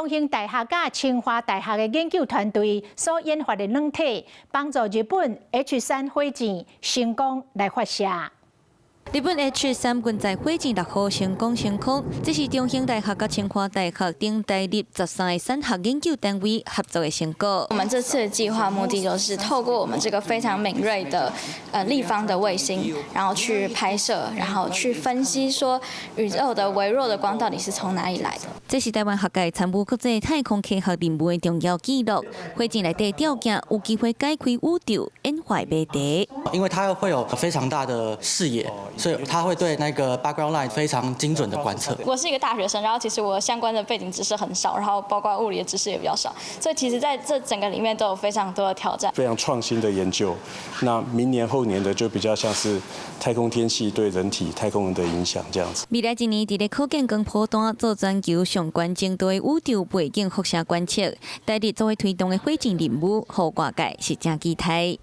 中興大學佮清華大學的研究團隊所研發的軟體，幫助日本 H 3火箭成功來發射。日本 H 3運載火箭6號成功升空，這是中興大學佮清華大學等台日13個產學研究單位合作的成果。我們這次的計劃目的就是透過我們這個非常敏銳的立方的衛星，然後去拍攝，然後去分析說宇宙的微弱的光到底是從哪裡來的。這是台灣學界參與國際太空科學任務的重要記錄。火箭內底吊鏡有機會解開宇宙演化謎題。因為它會有非常大的視野，所以它會對那個 background light 非常精準的觀測。我是一個大學生，然後其實我相關的背景知識很少，然後包括物理的知識也比較少，所以其實在這整個裡面都有非常多的挑戰。非常創新的研究，那明年後年的就比較像是太空天氣對人體太空人的影響這樣子。未來一年，佇咧可見光波段做全球上懸精度的宇宙背景輻射觀測，台日作為推動的火箭任務，予外界是誠期待。